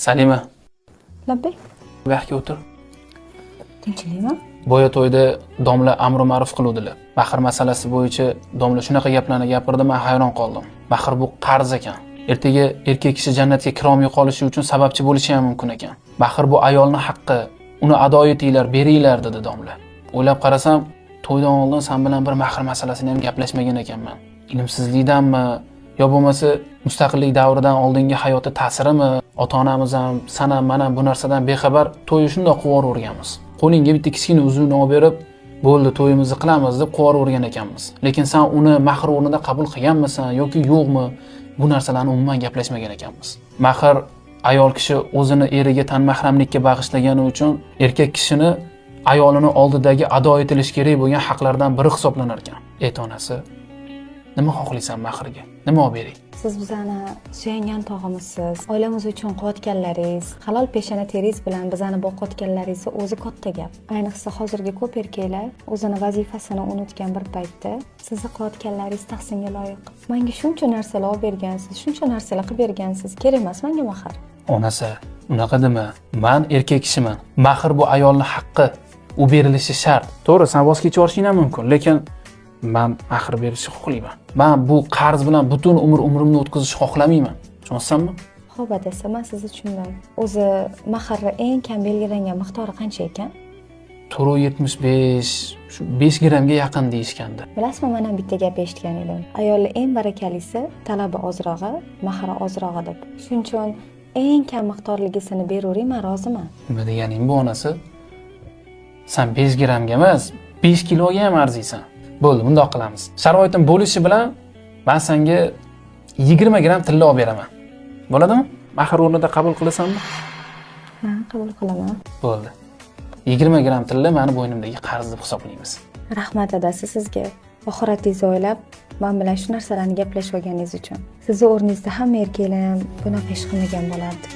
Salima. Labbay. Bu yoqqa o'tir. Tinchlikmi? Boya to'yda domla amru ma'ruf qiluvdilar. Mahr masalasi bo'yicha domla shunaqa gaplarni gapirdi, man hayron qoldim. Mahr bu qarz ekan. Ertaga erkak kishi jannatga kirolmay qolishi uchun sababchi bo'lishi ham mumkin ekan. Mahr bu ayolni haqqi, uni ado etinglar, beringlar, dedi domla. O'ylab qarasam, to'ydan oldin san bilan bir mahr masalasini ham gaplashmagan ekanman. Ilmsizlikdanmi yo bo'lmasa mustaqillik davridan oldingi hayotda ta'sirimi, ota-onamiz ham, san ham, man ham bu narsadan bexabar to'yni shundoq qilib yuborganmiz. Qo'lingga bitta kichkina uzukni olib berib, bo'ldi, to'yimizni qilamiz deb qilib yuborgan ekanmiz. Lekin san uni mahr o'rnida qabul qilganmisan yoki yo'qmi, bu narsalarni umuman gaplashmagan ekanmiz. Mahr ayol kishi o'zini eriga tan mahramlikka bag'ishlagani uchun erkak kishini ayolini oldidagi ado etilishi kerak bo'lgan haqlardan biri hisoblanar ekan. Ey onasi, nima xohlaysan mahrga? Nima olib beray? Siz bizani suyangan tog'imizsiz. Oilamiz uchun qilayotganlaringiz, halol peshona teringiz bilan bizani boqayotganlaringizni o'zi katta gap. Ayniqsa hozirgi ko'p erkaklar o'zini vazifasini unutgan bir paytda sizni qilayotganlaringiz tahsinga loyiq. Menga shuncha narsalar olib bergansiz, shuncha narsalar qilib bergansiz. Kerak emas menga mahr. Onasi, unaqa dema. Man erkak kishiman. Mahr bu ayolni haqqi. U berilishi shart. To'g'ri, san voz kechib yuborishing ham mumkin, lekin man mahr berishni xohlayman. Man bu qarz bilan butun umr umrimni o'tkazishni xohlamayman. Tushunyapsanmi? Xo'p adasi, man sizni tushundim. O'zi mahrni eng kam belgilangan miqdori qancha ekan? 4,75, shu 5 grammga yaqin deyishgandi. Bilasizmi, man ham bitta gap eshitgan edim. Ayolni eng barakalisi talabi ozrog'i, mahri ozrog'i deb. Shuning uchun eng kam miqdorligisini beravering, man roziman. Nima deganing bu, onasi? San 5 grammga emas, 5 kiloga ham arziysan. Bo'ldi, bundoq qilamiz. Sharoitim bo'lishi bilan man senga 20 gramm tilla olib beraman. Bo'ladimi? Mahr o'rnida qabul qilasanmi? Ha, qabul qilaman. Bo'ldi. 20 gramm tilla mani bo'ynimdagi qarz deb hisoblaymiz. Rahmat adasi sizga. Oxiratingizni o'ylab, man bilan shu narsalarni gaplashib olganingiz uchun. Sizni o'rningizda hamma erkaklar ham bunaqa ish qilmagan bo'lardi.